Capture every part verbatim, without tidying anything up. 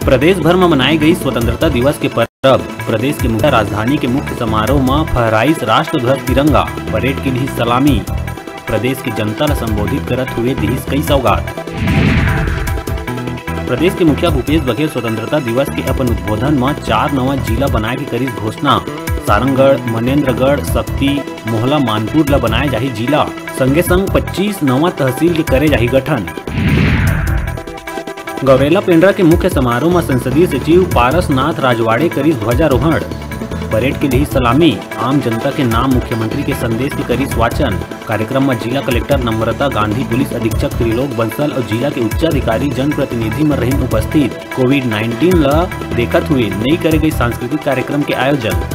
प्रदेश भर म मनाए गई स्वतंत्रता दिवस के परब। प्रदेश के मुख्य राजधानी के मुख्य समारोह म फहराइस राष्ट्रध्वज तिरंगा, परेड के लिए सलामी। प्रदेश के जनता ल संबोधित करत हुए दिहिस कई सौगात। प्रदेश के मुखिया भूपेश बघेल स्वतंत्रता दिवस के अपन उद्बोधन म चार नवा जिला बनाए के करिस घोषणा। सारंगढ़, मनेंद्रगढ़, सक्ती, मोहला, मानपुर ल बनाए जाही जिला। संगे संग पच्चीस नवा तहसील के करे जाही गठन। गौरेला पेंड्रा के मुख्य समारोह म संसदीय सचिव पारसनाथ राजवाड़े करिस ध्वजारोहण। परेड के लिए सलामी, आम जनता के नाम मुख्यमंत्री के संदेश के करिस वाचन। कार्यक्रम म जिला कलेक्टर नम्रता गांधी, पुलिस अधीक्षक त्रिलोक बंसल अउ जिला के उच्चाधिकारी जनप्रतिनिधि मन रहिन उपस्थित। कोविड नाइनटीन ल देखत हुए नई करे गई सांस्कृतिक कार्यक्रम के आयोजन।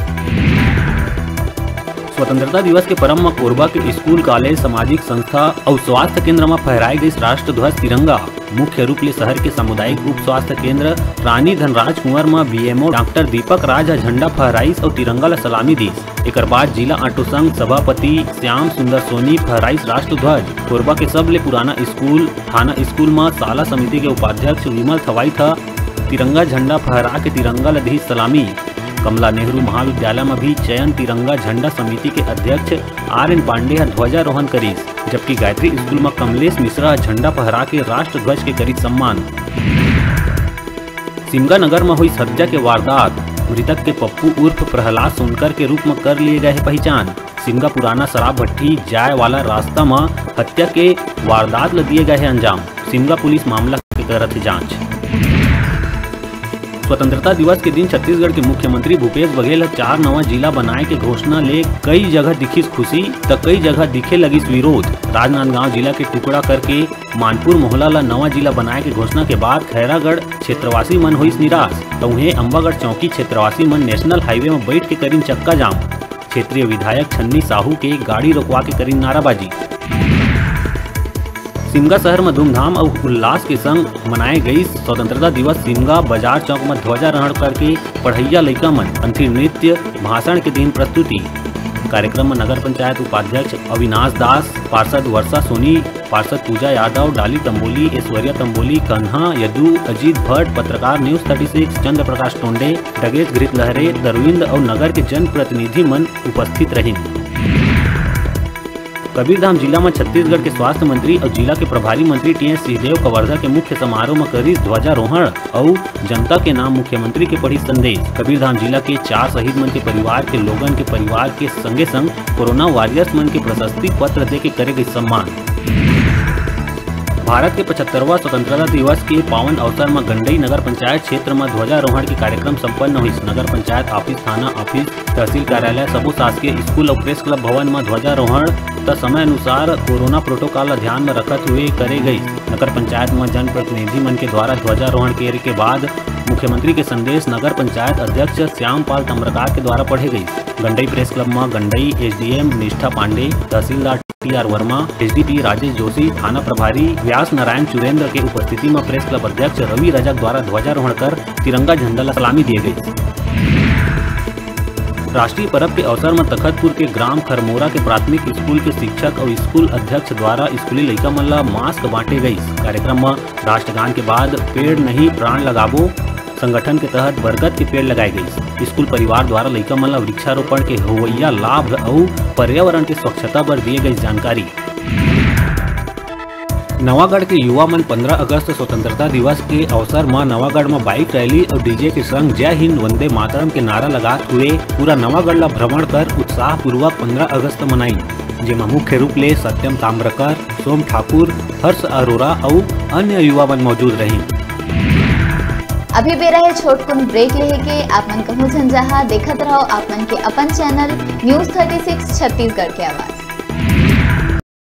स्वतंत्रता दिवस के परब म कोरबा के स्कूल, कॉलेज, सामाजिक संस्था अउ स्वास्थ्य केंद्र म फहराए गइस राष्ट्रध्वज तिरंगा। मुख्य रूप ले शहर के सामुदायिक उप स्वास्थ्य केंद्र रानी धनराज कुंवर म बीएमओ डॉक्टर दीपक राज ह झंडा फहराइस अउ तिरंगा ल सलामी दीस। एकर बाद जिला ऑटो संघ सभापति श्याम सुंदर सोनी फहराइस राष्ट्रध्वज। कोरबा के सबले पुराना स्कूल थाना स्कूल म शाला समिति के उपाध्यक्ष विमल थवाइत ह तिरंगा झंडा फहरा के तिरंगा ल दिहिस सलामी। कमला नेहरू महाविद्यालय म भी चयन तिरंगा झंडा समिति के अध्यक्ष आर एन पांडे ह ध्वजारोहण करिस, जबकि गायत्री स्कूल म कमलेश मिश्रा ह झंडा फहरा के राष्ट्रध्वज के करिस सम्मान। सिमगा नगर म होइस हत्या के वारदात, मृतक के पप्पू उर्फ प्रहलाद सोनकर के रूप म कर लिए गए हे पहिचान। सिमगा पुराना शराब भट्टी जाए वाला रास्ता म हत्या के वारदात ल दिए गए हे अंजाम। सिमगा पुलिस मामला के करत हे जांच। स्वतंत्रता दिवस के दिन छत्तीसगढ़ के मुख्यमंत्री भूपेश बघेल ह चार नवा जिला बनाए के घोषणा ले कई जगह दिखिस खुशी, त कई जगह दिखे लगिस विरोध। राजनांदगांव जिला के टुकड़ा करके मानपुर मोहला ल नवा जिला बनाए के घोषणा के बाद खैरागढ़ क्षेत्रवासी मन होइस निराश, त उहें अम्बागढ़ चौकी क्षेत्रवासी मन नेशनल हाईवे म बैठ के करिन चक्का जाम। क्षेत्रीय विधायक छन्नी साहू के गाड़ी रोकवा के करिन नाराबाजी। सिमगा शहर म धूमधाम अउ उल्लास के संग मनाए गइस स्वतंत्रता दिवस। सिमगा बाजार चौक म ध्वजारोहण करके पढ़इया लइका मन पंथी नृत्य भाषण के दिन प्रस्तुति। कार्यक्रम म नगर पंचायत उपाध्यक्ष अविनाश दास, पार्षद वर्षा सोनी, पार्षद पूजा यादव, डाली तंबोली, ऐश्वर्या तंबोली, कन्हा यदु, अजीत भट्ट, पत्रकार न्यूज थर्टी सिक्स, चंद्र प्रकाश टोंडे, डगेश घृत लहरे, दरविंद अउ नगर के जनप्रतिनिधि मन उपस्थित रहिन। कबीरधाम जिला म छत्तीसगढ़ के स्वास्थ्य मंत्री अउ जिला के प्रभारी मंत्री टीएस सिंहदेव कवर्धा के मुख्य समारोह म करिस ध्वजारोहण अउ जनता के नाम मुख्यमंत्री के पढ़िस संदेश। कबीरधाम जिला के चार शहीद मन के परिवार के लोगन के परिवार के संगे संग कोरोना वॉरियर्स मन के प्रशस्ति पत्र दे के करे गई सम्मान। भारत के पचहत्तरवां स्वतंत्रता दिवस के पावन अवसर म गंडई नगर पंचायत क्षेत्र म ध्वजारोहण के कार्यक्रम संपन्न होइस। नगर पंचायत ऑफिस, थाना ऑफिस, तहसील कार्यालय, सबो शासकीय स्कूल अउ प्रेस क्लब भवन म ध्वजारोहण त समय अनुसार कोरोना प्रोटोकॉल ल ध्यान म रखत हुए करे गइस। नगर पंचायत म जनप्रतिनिधि मन के द्वारा ध्वजारोहण करे के बाद मुख्यमंत्री के संदेश नगर पंचायत अध्यक्ष श्यामपाल तम्रकार के द्वारा पढ़े गइस। गंडई प्रेस क्लब म गंडई एसडीएम निष्ठा पांडे, तहसीलदार टीआर वर्मा, एसडीपी राजेश जोशी, थाना प्रभारी व्यास नारायण चुरेंद्र के उपस्थिति म प्रेस क्लब अध्यक्ष रवि रजक द्वारा ध्वजारोहण कर तिरंगा झंडा ल सलामी दिए गइस। राष्ट्रीय परब के अवसर म तखतपुर के ग्राम खरमोरा के प्राथमिक स्कूल के शिक्षक अउ स्कूल अध्यक्ष द्वारा स्कूली लइका मन ल मास्क बांटे गइस। कार्यक्रम म राष्ट्रगान के बाद पेड़ नहीं प्राण लगाबो संगठन के तहत बरगद के पेड़ लगाए गइस। स्कूल परिवार द्वारा लइका मन ल वृक्षारोपण के होवइया लाभ अउ पर्यावरण के स्वच्छता बर दिए गइस जानकारी। नवागढ़ के युवा मन पंद्रह अगस्त स्वतंत्रता दिवस के अवसर म नवागढ़ म बाइक रैली अउ डीजे के संग जय हिंद वंदे मातरम के नारा लगात हुए पूरा नवागढ़ ल भ्रमण कर उत्साहपूर्वक पंद्रह अगस्त मनाइन, जेमा मुख्य रूप ले सत्यम ताम्रकर, सोम ठाकुर, हर्ष अरोरा अउ अन्य युवा मन मौजूद रहिन। अभी बेरा हे छोटकुन ब्रेक लेहे के। आप मन कहूं झन जहां, देखत रहो आप मन के अपन channel news thirty six Chhattisgarh के आवाज।